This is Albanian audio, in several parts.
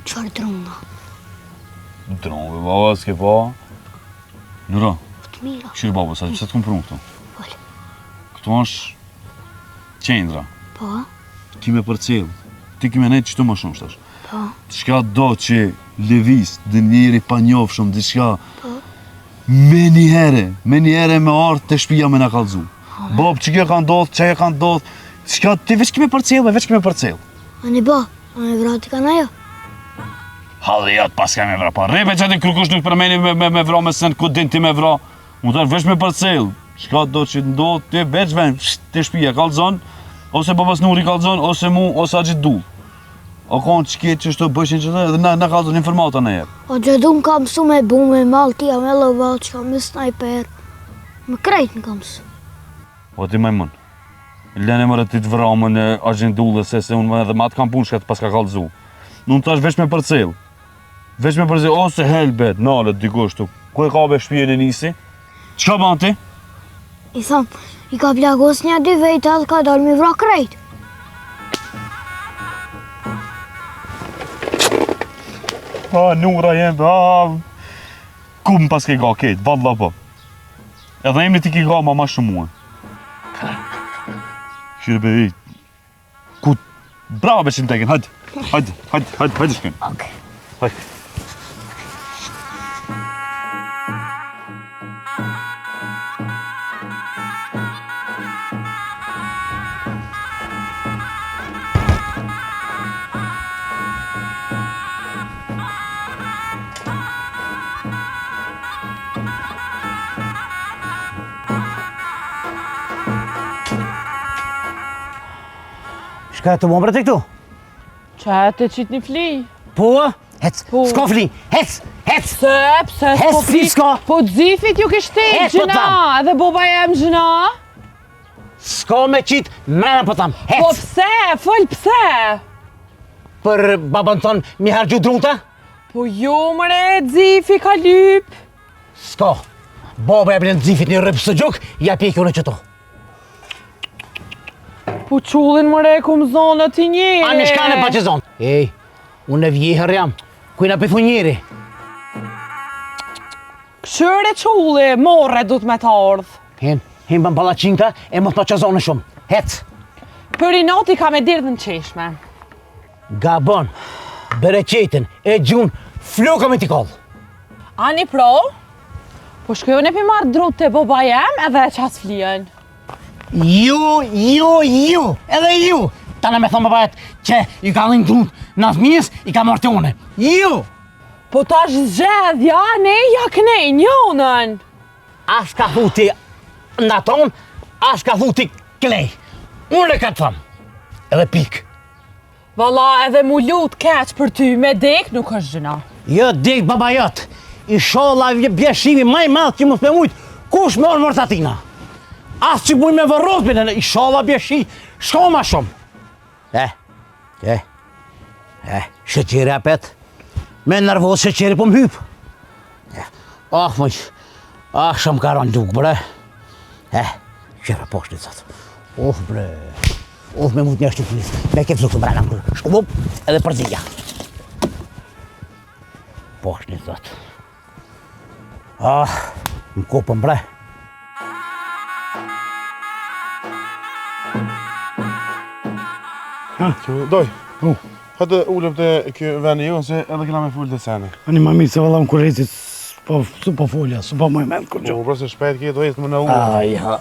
Çfarë drona? Dronë, baba, s'ke pa? Nura. Po të mira. Kqyr baba, sa pse të kom pru këto? Fol. Këto është qendra. Po. Ki me përcjell. Ti ki me nejtë qëtu më shumë shtash. Po. Çka do që lëviz, dhe njeri panjofshëm, diçka. Po. Me njëherë, me njëherë me ardhë te shpia me na kallzu. Bob, që kjo ka ndodhë, që ka ndodhë, çka ti veç ki me përcjell, veç ki me përcjell. Ani ba, a me vra ti kanë ajo? Halli jot pas ka me vra, pa rrebe që aty kërkush nuk përmeni me, me, me vra me sen, ku din ti me vra. Unë thash veç me përcjell, çka do që ndodh, ti veç ven, te shpia kallzon, ose babas Nuri kallzon, ose mu, ose Haxhi Du. O konë që ketë që shto bëshin që dhe na, na kallzon informata në jep. O që du më ka mësu me bu, me maltia, me lovaçka, me snajper. Me krejt më ka mësu. O ti majmun. Lene mëre ti të vramën e Haxhin Dullës se se unë edhe me atë kam punë shka të paska kallzu. Unë thash veç me përcjell. Veç me përcjell, ose helbet, nalet dikush tu. Ku e ka be shpijën e nisi? Çka ban ti? I tham, i ka plagos një dy vejta dhe ka dalë mi vra krejt. A, Nura jem, a, ku më paske ga ketë, valla po. Edhe emri ti ki ga ma ma shumë mua. Qyre be, ku, bravo besim teken, hajde, hajde, hajde, hajde, hajde shkojmë. Okej. Hajde. Shka e të më bre këtu? Qa të qitë një fli? Po, hec, Po. s'ka fli, hec, hec, Pse, pse, Hec, s'po fli s'ka. Po xhifit ju kishte Hec, po gjëna, tham. edhe boba jem gjëna. s'ka me qitë, mrena po tham, hec. Po pse, fol pse? Për babën tonë mi hargju drunta? Po jo mëre, xifi ka lyp. S'ka. Baba e blen xifit një rrëpë së ja pjekë unë qëto. Po qullin mëre, kum zonë ti njeri. A në shka në pa që zonë? Ej, unë e vjehër jam, kujna për thu njeri. Kqyre qulli, more du të me të ardhë. Hin, hin bën palaçinka e mos ma që zonë shumë. Hec. Për inati ka me derdhë në qeshme. Gabon, bereqetin, e gjun, floka me t'i kollë. Ani pro, po shkoj unë e pi marrë drut të boba jem edhe e qas flijën. Ju, ju, ju, edhe ju. Tana me thonë babajt që i ka lënë drunt në fëmijës, i ka marrë të une. Ju! Po tash zgjedhja, ne ja knej, njonën. As ka thu ti në tonë, as ka thu ti knej. Unë e ka të thamë. Edhe pikë. Valla edhe mu lut keq për ty, me dek nuk është gjëna. Jo, dek baba jot. Ishalla bje shimi ma i madh që mos me mujt. Kush me orë mërtatina? As që muj me vërrot, bine, ishalla bje shi, shko ma shumë. E, e, e, sheqeri apet. Me nervoz sheqeri po më hyp. E, ah, moj, ah, shumë ka rënë lukë, bre. E, qëra poshtë një catë. Oh, bre. Uf, me mut një ashtu flis, me këtë lukë mbrana më kërë. Shku bup, edhe përzija. Poshtë një thotë. Ah, më kopën bre. Doj, hajde ulëm te kjo veni jonë, se edhe kena me fol të sene. Ani ma mirë se valla më kurrecit, po, su po folja, su po më mend kur Po, pra se shpejt ke do ecë më në ulë. Ai, ha.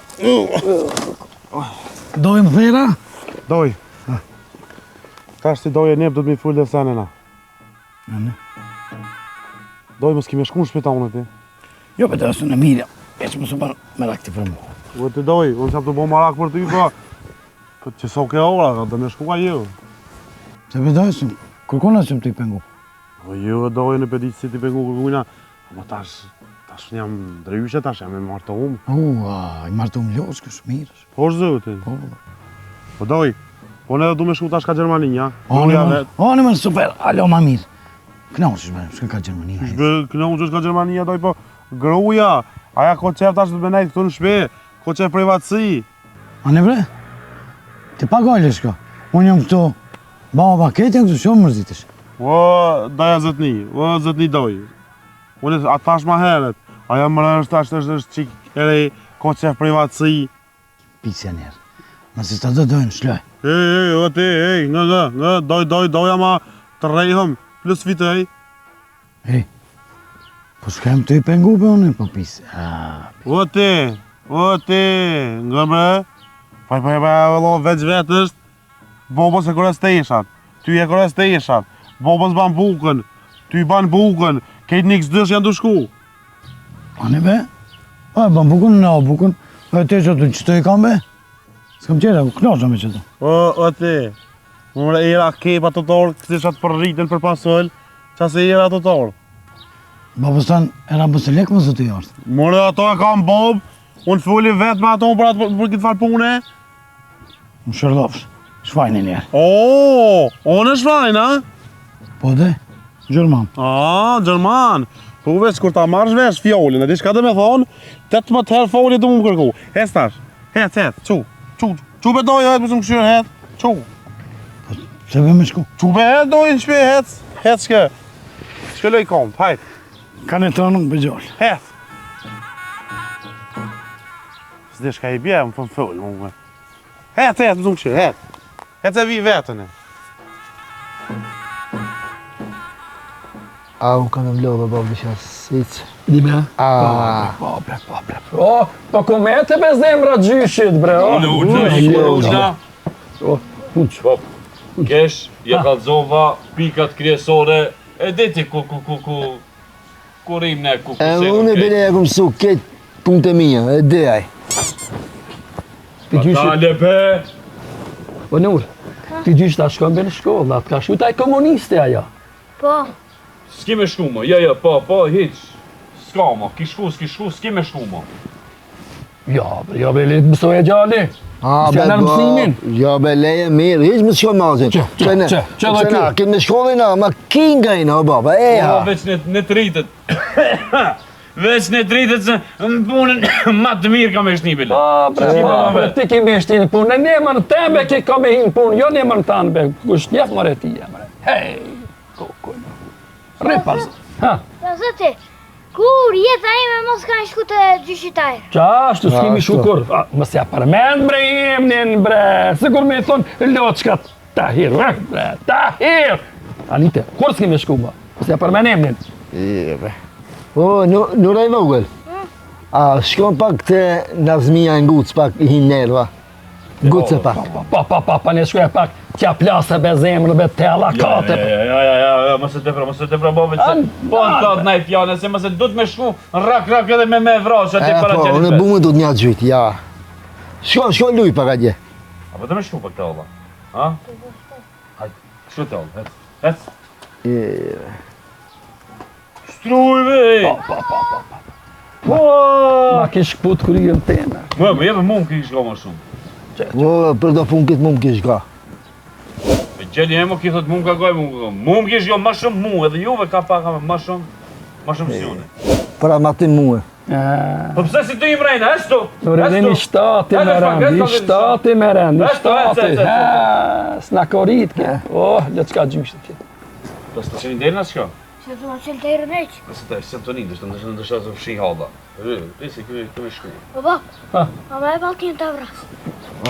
Doj më thera? Doj. Tash si doj e nep do të mi fol të sene na. Ani. Doj, mos ki me shku në shpi tonë ti. Jo, për të asë në mirë, e që mos u bërë merak ti për mua. U të doj, unë s'jam të bo marak për ty, po. Po që so ke ora, do me shku ka ju. Se për doj, së, kërkona që më të i pengu. Po ju e doj në pedi si ti pengu kërkujna. Po tash, tash unë jam ndryshe, tash jam e martum. U, a, i martum loqë, kështë mirë. është. Po zotin. Po, po. Po doj, po ne du me shku tash ka Gjermania. Ani, Gruja më, vet. ani më, super, alo, ma mirë. Kënaqesh bre, shkoj ka Gjermania. Qysh be kënaqesh ka Gjermania doj po gruja, aja ko qef tash të me nejt këtu në shtëpi, ko qef privatësi. Ani bre, ti pa gajle shka. Unë jam këtu. Baba, këtë janë këtu shumë mërzitesh. O, daja zotni, o, zotni doj. Unë a thash ma herët, ajo më është tash është është çik e re, ka qef privatësi. Pisja njerë. Nëse të do dojnë, shloj. Ej, ej, o ti, ej, ngë, ngë, ngë, doj, doj, doj, ama të rrejhëm, plus fitoj. Ej, po s'kam të i pengu be unë, po pis. A, O ti, o ti, ngë bre. Po, po, po, vëllo, veç vetë është, Bobës e kores teshat, ty e kores teshat, bobës ban bukën, ty ban bukën, kejt një kësë janë të shku. Ani be? Po e ban bukën, në bukën, po e teshat unë qëto i kam be? S'kam qera, u knaqë me qëto. O, o ti, më mre era kepa të torë, kësë për rritën për pasul, qa se era të torë. Babës tanë, era bësë lekë më zë të jashtë. More ato e kam bobë, unë foli vetë me ato për, atë, për këtë farë pune. Më shërdofsh, shfajnë një njerë. O, unë shfajnë, a? Po dhe, Gjerman. A, Gjerman. Po veç, kur ta marrësh vesh fjolin, e di çka do me thonë, 18 herë folje du më më kërku. Hec tash, hec, hec, çu, çu, çu be dojë, hec, më këshyrë, hec, çu. Po, pse be me shku? Çu be hec, dojë në shpi, hec, hec shke. Shke loj komp, hajt. Ka në tonë, më bëgjol. Hec. S'di shka i bje, më fëm fol, më më. Hec, hec, më këshyrë, hec. Hec e vi vetën e. A u kanë mlodhë, babë, që sic. Di me? A, Po, bre, po, bre, po. O, po ku me të be zemra gjyshit, bre, o. Unë, unë, unë, unë, O, unë Po, kesh, ja kallzova pikat kryesore, e diti ku, ku, ku, ku, ku rrim ne, ku, ku Edhe unë e bele e kom mësu këtë punë të mija, e dhe aj. Ti gjyshit, Dale be! o Nur, ti gjyshit a shkon be në shkollë, atë ka shkru taj komuniste ajo. Po, S'ki me shku mo, jo, jo, po, po, hiq. S'ka mo, ki shku, s'ki shku, s'ki me shku mo. Jo, bre, jo, bre, le të mësoj e gjali. A, Si be, janë bo, mësimin. Jo, be, leje mirë, hiq më shko mazin. Që, që, që, që dhe na, ky? Këtë me shkollin, na, ma kinga i na, o baba, e Po, ha. veç në, në të rritet. veç në të rritet se në punën ma të mirë ka me shni bile. Po, bre, Që po, po, bre, ti ki me shti në punë, në emër teme ki ka me hi në punë, jo në emër tanë, be, kush njef more ti, e, more. Hej, ku, ku, Rri pas. Ha, ja zëti, kur jeta ime mos kanë shku të gjyshit ajrë. qa ashtu s'kemi Ashtu. shukur. A, Mos ja përmend bre emnin bre, sigur me i thonë loçka Tahir, eh, bre, Tahir. Anite, kur s'kemi shku më? Mos ja përmend emnin. E, be. O, Nur e vogël. A, shkon pak të Nazmija e nguc, pak i hin nerva. Ngucë pak. Pa, pa, pa, pa, pa, ne shkoj pak, t'ja plasë be zemrën, be tela, Ja, kate. ja, ja, ja, ja, ja, mos e tepro, mos e tepro babë, se An- po në an- thot naj fjalë, se mos e du të me shku, rak rak edhe me me vra, që aty E, para po, gjelit unë vet. bumë du të një gjyt, ja. Shko, shko luj pak atje. A po të me shku pak të olla? Ha? Hajde, shku të olla, hec, hec. E, Strujve, ej! Pa, pa, pa, pa, pa. Po! Ma kish kput kryen teme. Më, më jepë mu më kish ka më shumë. O, për do punë këtë mu më kish ka. E gjeli e mo ki thot mu më ka goj, mu më ka goj. Mu më kish jo më shumë mu, edhe juve ka pak ama më shumë, më shumë si unë. Para ma ti mue. Po pse si të i mrejnë, estu? Nuk e dini shtati me rend, i shtati me rend, i shtati. Ha, s'na korit ke. Oh, le t'ka gjyshit ke. Po s'të qenë deri në çka? Se të ma qelë të erën eq. Nëse të sem të nindësh, të ndëshë ndëshë të fshi halla. Rri, rri se kemi kemi shku. Baba, Ha. a ma e baltin të vras.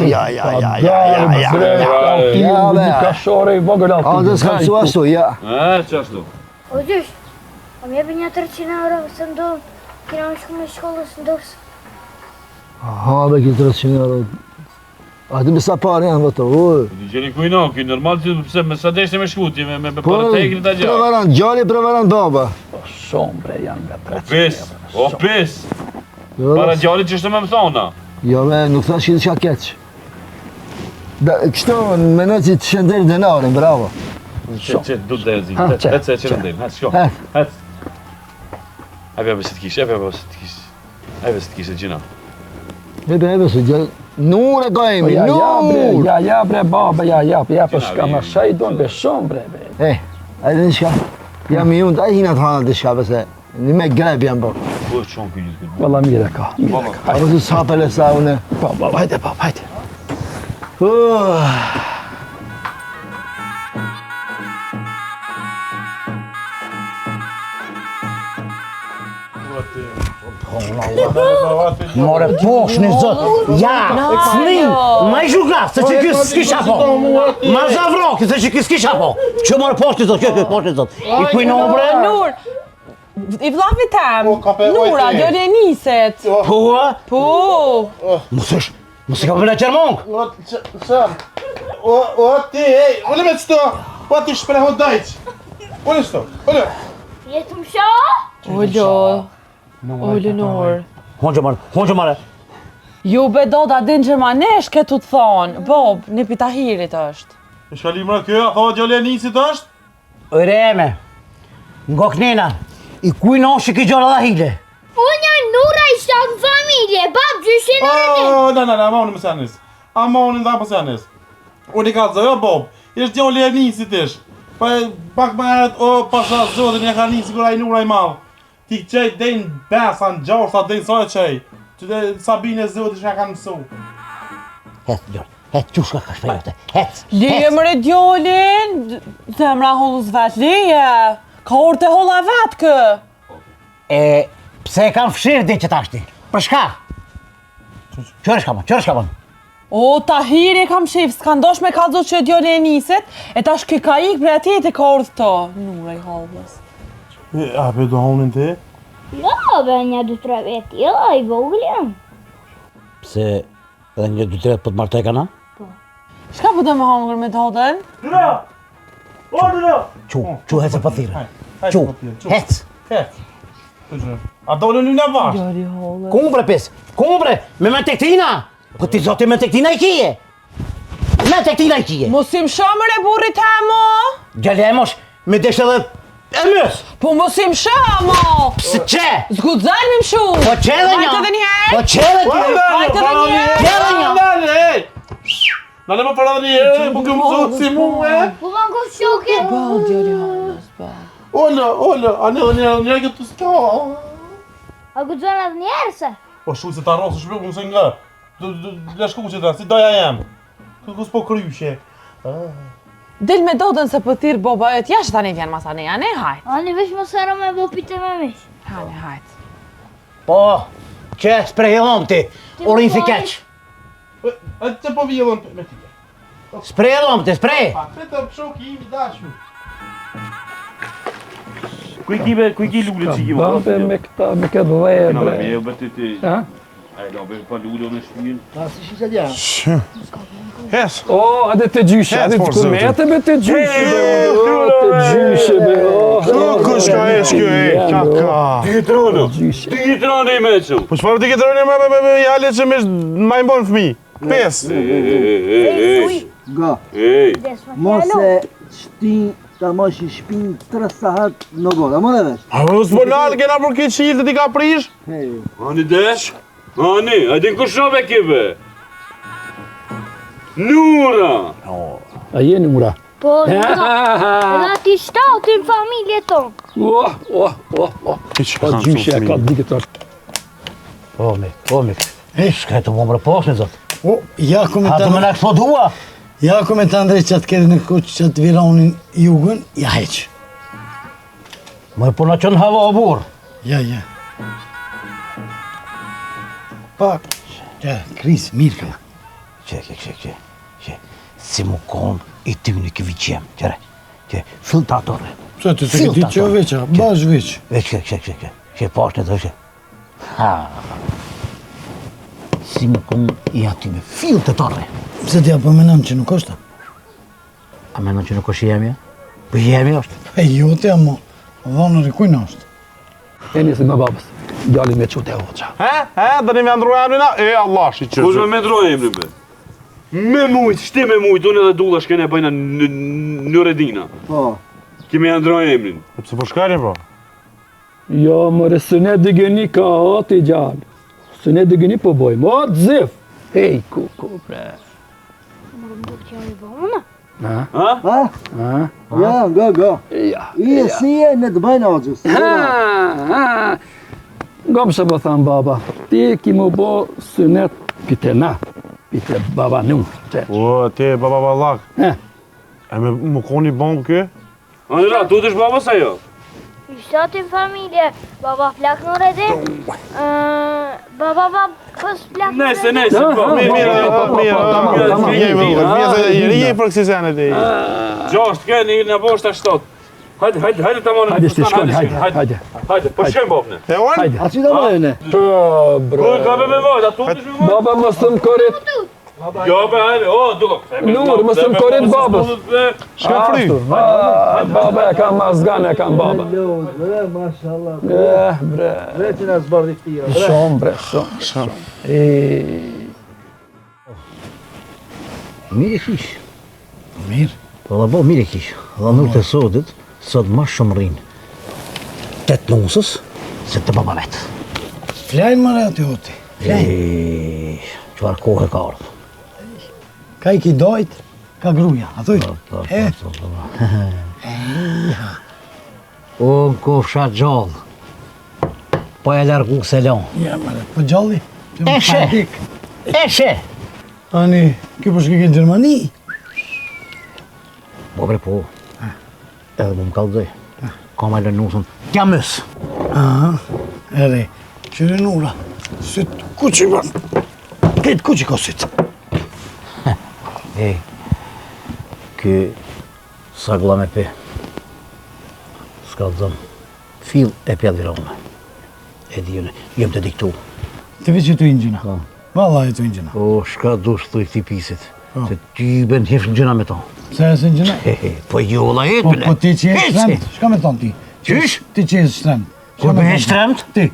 Ja, ja, ja, ja, ja, ja, ja, ja, ja, ja. Ka shore i vogël A, altin. dhe s'kam mësu ashtu, ja. E, çashtu. O gjysh, a më jepi një 300 euro se ndo, kena më shku me shkollës ndosë. Aha, be, ki 300 euro. A ti me sa pare janë vëto, o. Ti gjeni kujno, ky normal ti pse me sa deshte me shku ti me me me Po, para të egrit atë. prevarant, gjali prevarant baba. Po, shumë bre janë nga O 300 pis, euro. o pis. Jo, Para djalit që është me më thona. Jo, me, nuk thash që diçka keq. Da, kështu, menoj që të shënderi denarin, bravo. Që që du të zi. Ha, që, Hec e që ndim, hec shko. Hec. Hec. Epe epe si të kish, epe epe si të kish. Epe si të kish e gjina. Ebe, ebe, se gjallë, Nur e ka Po, emi, ja, ja, bre, Nur! ja, ja, bre, baba, ja, ja, ja, po Gjina, shka ma vi- shaj don, be shumë, bre, be. E, a edhe shka, jam i unë, ai hina të hana të shka, pëse, një me grep jam bërë. Po e çon ky gjithë këtë. Valla mirë e ka, mirë e ka. Apo të sapele sa unë. Po, po, hajde, po, hajde. Uh. More posh një zot, ja, fëmi, ma i zhuga, se që kjo s'kisha po. Ma zavro, se që kjo s'kisha po. Që more posh një zot, kjo kjo posh një zot. I kujno bre? Nur, i vllavit tem, Po, Nura, djali e nisit. Po, Po. Mos është, mos e ka përna qërmong. O, që, që, o, o, ti, ej, unë me qëto, o, ti shprehu dajq. Unë qëto, unë. Jetë më sho? Olo. Olo, Nur. Honqë marë, honqë marë. Jo, be do ta din gjermanisht këtë të thonë. Bob, një pitahirit është. E shka limra kjo, a thua djali e nisit është? Ëreme, nga kënena, i kujno është që ki gjora dhe hile. Unë jam Nura i shtatë në familje, bab gjyshin në rënim. O, na, na, na, ama unë mëse anis. Ama unë nda mëse anis. Unë i ka zë, jo, Bob, ish djali e nisit ish. Pa, pak më herët, o, pasha zotin, ja ka nisi kur ai Nura i madh. Ti qej dej në besa, në gjashta, dej në sa e qej. Që dhe Sabine e zotit që ja kanë mësu. Hec, gjorë, hec, qysh ka ka shpejote, hec, Leje hec. mëre djolin, zemra hollës vet, leje. Ka orë të holla vet kë. E, pse e kam fshirë di që tashti? Për shka? Qërë shka më, qërë shka më? O, Tahiri e kam shef, s'ka ndosh me kallzu që djali e nisit, e tash kë ka ik prej atje të ka orë të. Nura i hollës. E, a pe do honin ti? Jo, be një, dy, tre vjet, jo, i vogël jam. Pse edhe një, dy, tre po të martoj kanë? Shka po do me hongër me dodën? Dura! O, dura! Qu, qu hec e po thirrë. Qu, hec. Hec. A do në në bashkë? Djali i hollës. Ku bre pes? Ku bre? Me me tektina? Po ti zoti me tektina i kije? Me tektina i kije? Mos im shëmër e burrit temo! Gjale e mosh, me desh edhe e mës. Po mos im shëmo! Pse qe? Zgudzal me mshu! Po qe edhe një? Hajt edhe një herë! Po qe edhe ti? Hajt edhe një herë! Qe edhe një? Nale, ej! Nale më para edhe një herë, po kjo mësu si mu, e? Po ma ngë shoke. Ba, djali i hollës, ba. Ola, ola, a një edhe një herë, një herë këtë s'ka. A guxon edhe një herë se? Po shu se ta rrosë shpëku, mëse nga. Le shku që ta, si doja jem. Kë kus po kryshe. Del me dodën se po thirr baba jot, ja që tani vjen masane, ja ne hajt. Ani veç mos harro me bo pite me mish. Hajde, hajt. Po, qe sprejellom ti, urin si keq. A të po vjellon me ti. Sprejellom ti, sprej. Pa, këtë shoki im i dashur. Ku i ki be, ku i ki lule që i ki Ka be me këta, me këtë dhe, Kena me bre. mjellë be ti ti. Ha? A e la be pa lule në shpinë. Hes. O, hajde të gjyshe, Hec, hajde por të zotin. kumete be të gjyshe, be, o, të gjyshe, be, o. Kush ka esh kjo e? Qa ka? Ti trono. Gjyshe. Ti troni me çu. Po çfarë ti ke droni me me me me jale që me ma i mbon fëmijë? Pes. Ej, ej, ej, ej. Nga, Ej. mos e shtin ta mosh i shpin 3 sahat në gol, a more vesh? A po s'po nal kena për këtë qilë të ti ka prish? Hej, Ani desh? Ani, a din kush robe ki be? Nura! A je Nura? Po, Nura. Edhe ti shtatë në familje tonë. Oh, oh, oh, oh. Po gjyshe, ka dikë të Po, me, po, me. Shka e të më mbre poshtë, zot. O, ja ku me Ha të të më na eksplodua. Ja ku me të ndrejt që të kere në kuq që të vironin jugën, ja heq. Më po na qënë hava o burr. Ja, ja. Pak. Ja, kris, mirë ka. Që, që, që, që, që, si mu konë i ty në këvi qem, qëre, që, fill të atore. Pse ti të këtë që veç, a? Bash veç. Veç, që, që, që, që, që, poshtë në të, që. Ha. Si mu konë i aty me fill të tore. Pse ti apo menon që nuk është? A menon që nuk është i jemja? Po i jemi është. E jo ti amo, dhonër i kujnë është. E nisi me babës, djali me qute hoqa. He? He? Do një me ndrua emrin a? E Allah, shi që. Kush me me ndrua emrin be? Me mujt, shti me mujt, unë edhe Dulla shkene e bëjna në në Redina. po. Kemi ja ndrua emrin. Po pse po shkani po? Jo, mëre, së ne dëgëni ka ati gjalë. Së ne dëgëni po bojmë, o të zif. Hej, ku, ku, bre. Më rëmbu që i bëmë. Ha? Ha? Ha? Ha? Ja, nga, nga. Ja. I e si e në të bëjnë axhës. Ha, ha. Nga më se po tham baba, ti ki mu bo synet pite na, pite baba nu. Që. O, ti baba ballak. He. E me më koni bomb ky? Ani ra, tu të është babës ajo? Gjyshati në familje, baba plak Nuredin, baba babës plak Nuredin. Nëse, nëse, po, mirë, mirë, po, po, mirë, tamam, tamam, mirë, mirë, mirë, mirë, mirë, për kësi senet e. Gjashtë, keni, në boshta shtatë. Hajde, hajde, hajde tamam. Hajde, si shkon, hajde, hajde. Hajde, po shkojmë babë ne. E unë? Hajde. A si do më ne? Po, bre. Po, ka be me vajt, ato të me vajt. Baba mos të më korit. Jo, be, hajde, o, duko. Nur, mos të më korit babës. Shka fry. Baba e kam mazgan, e kam baba. Bre, mashallah. Eh, bre. Bre që na zbardhi këtij, bre. Shumë, bre, shumë. Shumë. E... Mirë e kish. Mirë. Po dhe bo, mirë e kish. Dhe nurë të sotit, sot ma shumë rrinë. Tetë nusës, se të baba vetë. Flajnë më aty oti. Flajnë. E, çfarë kohë ka ardhë. Ka i ki dojt, ka gruja, a thuj? Po, po, po, po, po. O, në kofsha gjallë. Po e largu se lon. Ja, mëre, po gjalli? E she, e she. Ani, kjo po shkike në Gjermani? Po bre, po. Edhe mu më kallëzoj. Ka ma lënë nusën. T'ja mës. Aha, edhe, qyre Nura, sytë kuq i bën? Këtë kuq i ka sytë? E, ky sagla me pe. S'ka të zëmë. Fill e pjadhirone. E di unë, jem të diktu. Të vi që të ingjina? Po. Valla e të ingjina. O, shka dush thuj këti pisit. Po. Se ti ben hif në gjëna me to. Pse e se në gjëna? He, he, po jo, valla e Po, po ti që je shtremt, shka me thonë ti? Qysh? Ti që je shtremt. Kur me je shtremt? Ti.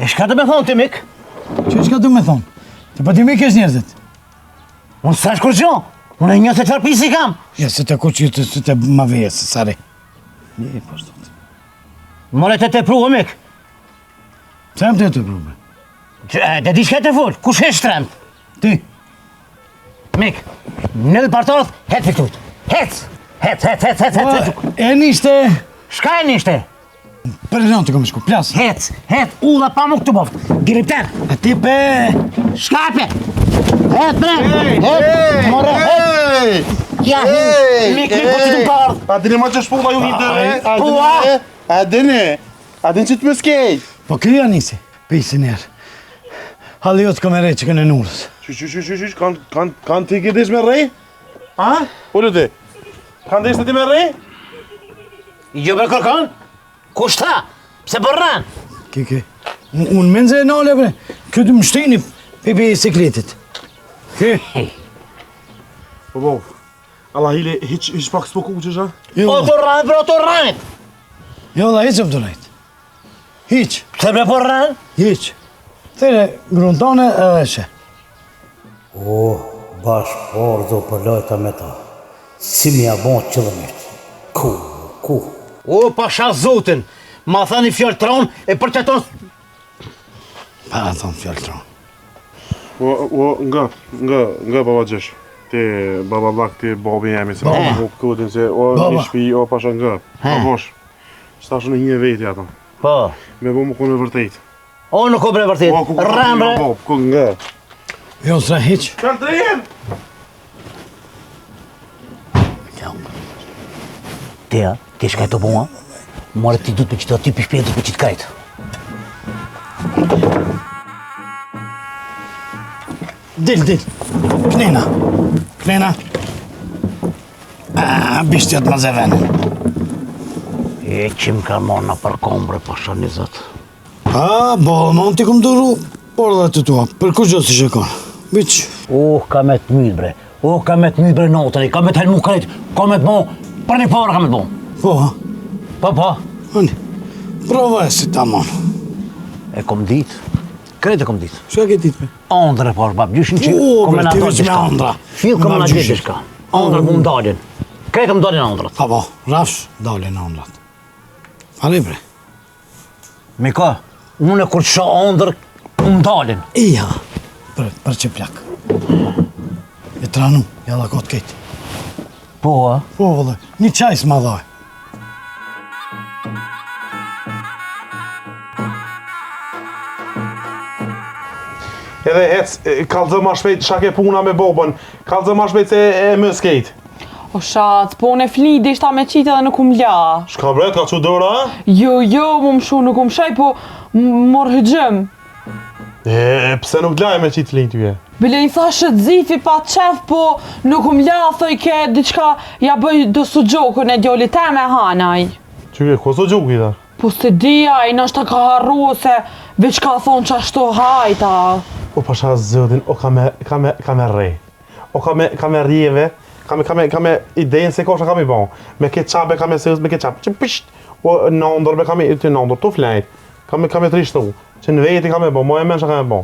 E shka të me thonë ti, mik? Që shka të me thonë? Të po ti mik e njerëzit. Unë s'ka shkur gjo. Unë e një se qërë pisi kam. Ja, se të ku që të, se të ma veje, se sare. Një, po shtot. More të të pru, o mik. Pse jam të të pru, bre? Që, e, të di shka të fol, kush e shtremt? Ti. Mik, në dhe partoth, hec i tut. Hec, hec, hec, hec, hec, hec, hec. E nishte... Shka e nishte? Për në të kom shku, plas. Hec, hec, udha pa më këtu boft. Giripter. A ti pe... Shka e pe? Hec, bre, hec, more, hec. Ja, hi, mik, mik, po që të më ardhë. A dini ma që shpulla ju një dëre? A Po, dini? a? A dini? A dini që të më skej? Po kjo ja nisi, pisi njerë. Halli jo të kom e re që kënë e nurës. Qysh, qysh, qysh, qysh, kanë kan, kan ti këdish me rrej? A? Ulu ti. Kanë dish ti me rrej? Jo bre kërkon? Kush tha? Pse po rren? Ki, ki. Unë më nxë e nale, bre. Kjo të më shtini për për sikletit. Ki. Po, po. Allah hile, hiç, hiç pak s'po kuqesh, a? Jo, O të rren, bre, o të rren. jo, la, hiç jam të rejt. Hiç, Pse bre po rren? hiç. There, gruntone edhe she. O, bash pordo për lojta me ta. Si m'ja bo qëllimisht. Ku, ku? O, pasha zotin, ma tha një fjalë tron e për që ton... Pa, thonë fjalë tronë. O, o, nga, nga, nga baba gjesh. Ti baba lak, ti babi jemi, se Baba. po kutin se o Baba. një shtëpi, o pasha nga. Po bosh. S'tash në një veti ato. Po, Me bo më konë e vërtet. o nuk o bre vërtet, O, ku ku rren bre. Po, ku nga. Jo, s'ra hiç. Kanë drejën. Ti, a, ti shkaj të bua? More ti du të me qitë, ti për shpejt du të me qitë krejt. Dil, dil. Knena. Knena. A, bishtjat ma zevenin. E, që më ka marrë në për kombre, pasha një zot. A, bo, ma unë ti kom duru, por dhe të tua, për kur gjë si shekon. Biq, Oh, ka me të mytë, bre. Oh, ka me të mytë, bre, natën, ka me të helmu krejt, ka me të bo, për një parë ka me të bo. po, ha, Po, po, ani, prova e si ta mon. e kom ditë, krejt e kom ditë. Shka ke ditë me? Andrë e parë, bab, gjyshin që O, kom bre, me na ti dalë veç me diçka. andra. Fill kom me na Bab gjetë gjyshin. diçka. Andrë mu m'dalin. Krejt më dalin andrët. Pa po, rafsh, dalin andrat. Fali bre. Miko, unë kur të shoh andër, më dalin. Ija, për, për që plak. E tranu, ja lakot kejt. Po, a? Po, vëllë, një qaj s'ma dhaj. Edhe hec, e, kallxo ma shpejt çka ke puna me bobën. Kallxo ma shpejt se e më skejt. O shat, po unë e fli, deshta me qitë edhe nuk um la. Shka bre, ka çu dora? Jo, jo, mu mshu, nuk um mshoj, po m'mor hygjym. E, pse nuk t'la me qitë flinë tyje? Bile i thashë zifi pa qef, po nuk um la, thoj ke diçka, ja bëj do suxhukun e djalit tem e hanaj. Qyke, ku suxhuk i da? Po s'e di ai, nashta ka harru ose veç ka thonë qashtu hajta. O pasha zotin, o ka me, ka me, ka me rre. O ka me, ka me rjeve, ka me, ka me, ka me idenë se kosha ka me bo. Me ketchup e ka me sës, me ketchup. Që pisht, o në ndër, me ka me, të në ndër, tu flejt. Ka me, ka me trishtu. Që në veti ka me bo, mo e mensha ka me bo.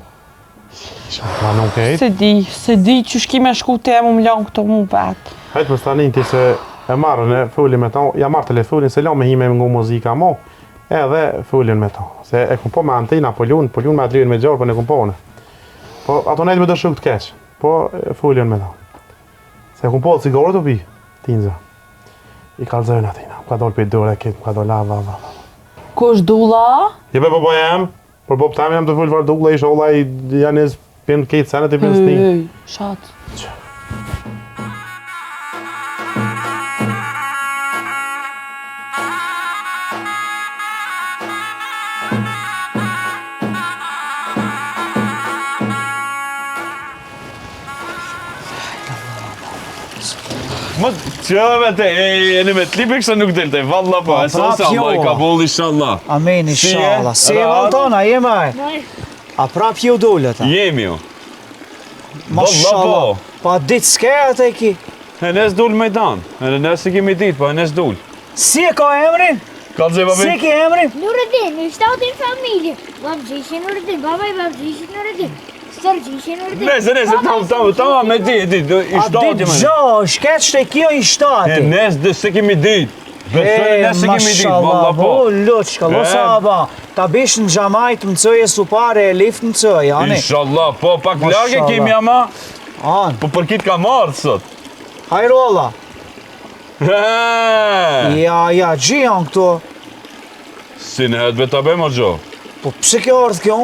Isha, ma nuk e S'e di, s'e di qysh ki me shku te mu më lanë këto mu vetë. Hajt më stanin ti se e marrën e folin me to, ja marr telefonin se la me hi me ngu muzika mo, edhe folin me to. Se e kum po me antina, po lun, po lun me atë lujën me gjorë, po ne kum po unë. Po ato nejtë me dëshuk të keq. Po, folën me ta. Se kum po cigare të pi, tinza. I kallzojnë atina, më ka dalë prej dore këtë, më ka dalë la, la, la, la. Kush Dulla? Je be po jam, për bop tam jam të fol far Dulla, isha olla i janë pin këtë senet i pin stin. Ej, shat. Më qëve te, e, e, me të lipi kështë nuk delte, valla po, e sa sa, Allah i kabull, inshallah. Amen, inshallah. Si e Valtona, jemi ai? A prap ju dulët, a? Jemi ju. Mashallah. Po. Pa ditë s'ke atë e ki? E nes dul mejdan, e nes e kemi ditë, po e nes dul. Si e ka emrin? Kallzoj babi. Si e ke emrin? Nuredin, i shtati në familje. Babgjyshi Nuredin, baba i babgjyshit Nuredin. Stërgjyshi Nuredin. Nese, nese, tam, tam, tam, me di, di, do, i A shtati ditë më. gjo, shket shte kjo i shtati. E nes, dhe se kemi ditë. Besoj, nes se kemi ditë, valla po. O, loçka, lo E. sa ba. Ta bish në xhamajt mëcëje supare e lift mëcëje, ani. Inshallah, po, pak lage Mashallah. kemi ama, An, po për kitë ka marrë sot. hajrolla. He! Ja, ja, gji janë këto. Si në hetë be ta bëjmë, o gjo? Po pse kjo ardhë kjo?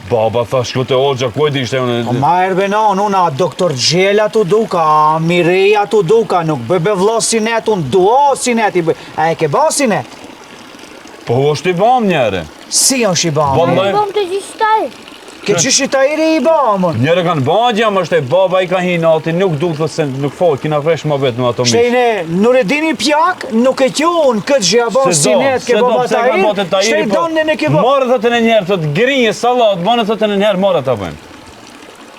Baba tha shko te hoxha, ku e di ishte unë? Po ma erbe na, unë a doktor Gjela të duka, a Mireja të duka, nuk bëj be vlla sinet, unë dua sinet i bëj. A e ke ba sinet? Po është i bam njëre. Si është i bamë? Vallaj. Bom të gjyshi taj. Ke gjyshi Tahiri i bamë? Njëre kanë ba gjam është e baba i ka hi nati, nuk du të se nuk fol, kina fresh më vetë në ato mish. Shtejne, Nuredini pjak, nuk e qon këtë gjë ja bon sinet ke baba Tahir, shtej po donë ne ke bo. Morë thotë në njerë, thotë grinje, sallat, bënë thotë në njerë, morë ta bëjmë.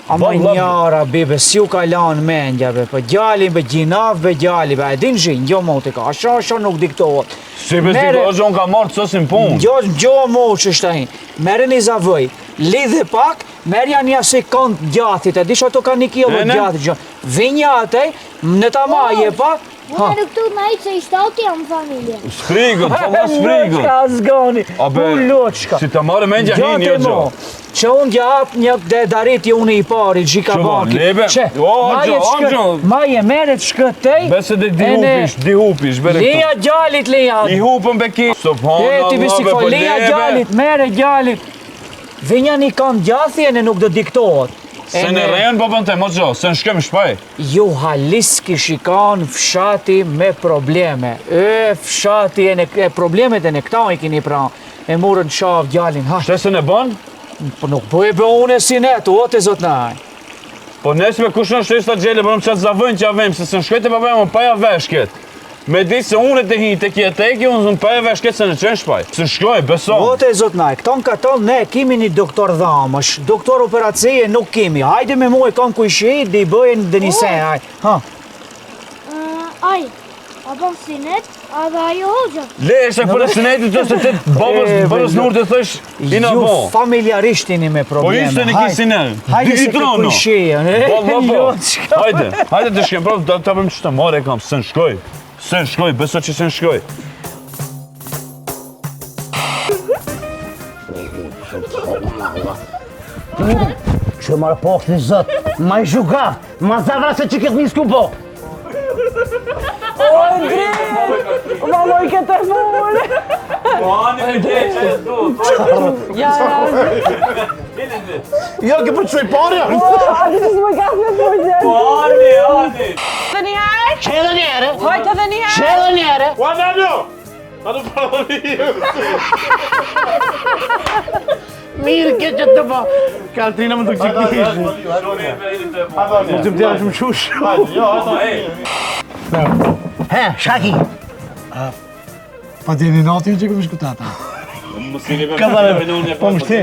Ama Valla- njara, bibe, si u ka lanë mendja, be, po djalin, be, gjinaf, be, djali, be, a e din zhi, gjo moti ka, asho, asho nuk diktohet. Si be si Mere- hoxha, unë ka marrë të sosin punë. Gjo, gjo mo që është ai. Merë një zavëj, lidhe pak, merja një sekund djathit, e di që ato ka një kilo E, ne? djathit, gjo. Vinja atë, në ta maje pak, ha. Unë nuk tu në ajtë se i shtati jam në familje. Sfrigët, valla sfrigët. Loçka, zgoni, A be, u loçka. Si të marrë mendja Gjo hini, te o gjo. mo, Që unë t'ja hap një dhe dariti unë i pari, gjika Që bo, baki. lebe? Që, O, maje gjo, shkë- gjo. Maje mere të shkëtej. Bese dhe di e ne- hupish, di hupish, bere këtu. Leja djalit, leja. I hupën be ki. E, Subhanallah, ti bisi be, po, po leja lebe. djalit, mere djalit. Vinja një kam djathi e ne nuk do diktohet. Se në rejën po bënte, mo gjo, se në shkem shpaj. Ju haliski shikan fshati me probleme. E, fshati e, ne, e problemet e ne këta i kini pra. E murën qavë djalin, ha. Shte se në bën? Po nuk bëj be unë si ne, tu o të zotnaj. Po nesme kush në shtesa gjele, po në qatë zavënë që avem, se se në shkoj të babem, unë pa ja vesh këtë. Me di se unë të hi të kje të eki, unë pa ja vesh këtë se në qenë shpaj. Se shkoj, beson. O të zotnaj, këton katon ne kemi një doktor dhamësh, doktor operacije nuk kemi. Hajde me mua e kam kujshi, dhe i bëjnë dhe një se, haj. Ha. Aj, a bom sinet, a dhe ajo hoxha. Le, është e për sinetit ose të babës, E, babës be, nur të thësh, i në Ju bo. familjarisht jeni me Po probleme. ishte në Hajde. ki sinet. Hajde Di se ke trono. kujshi. Valla po. Loçka. Hajde, hajde të shkem prapë, ta, ta bëjmë që të marrë e kam, se në shkoj. Se në shkoj, beso që se në shkoj. Që marë po një zët, ma i zhugaf, ma zavra se që këtë nisku po. O, Ndri! Valloj këtë e furë! Po ani me dhe që e do. Ja, ja, Jo, ke për çoj parja. a di që s'më ka me furë, Po ani, ani. Hajt edhe një herë. Që edhe një herë? Ua, në në! A të përë Mirë ke që të po. Kaltrina më të që kishë. Më të më tjera shumë shush. He, shka ki? Pa të jeni natin që këmë shku tata. Ka barë, Po më shte.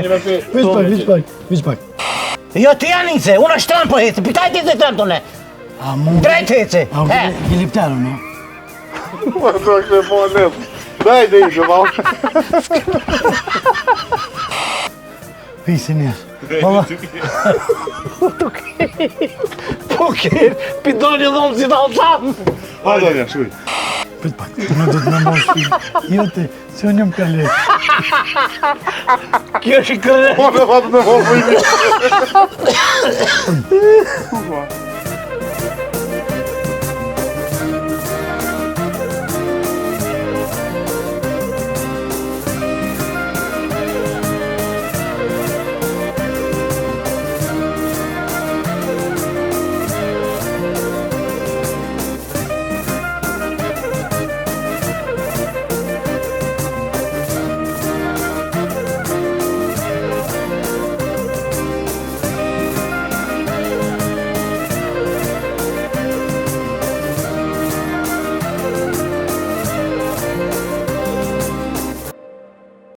Vish pak, vish pak, vish pak. Jo, ti Anice, unë është tënë po heci, pitaj ti të tënë të ne. A mund... Drejt heci. A He, mund helikopterën, no? Po, të kështë po, ne. Daj, daj, që ma. Fisin njerë. Valla, po ke, pidoni dhomë si të altam. Hajde, hajde, shuj. prit pak. Unë do të më mos shpi. Jo ti, se unë jam kale. Kjo është i kërë. Po, në fatë të po, po, i mi.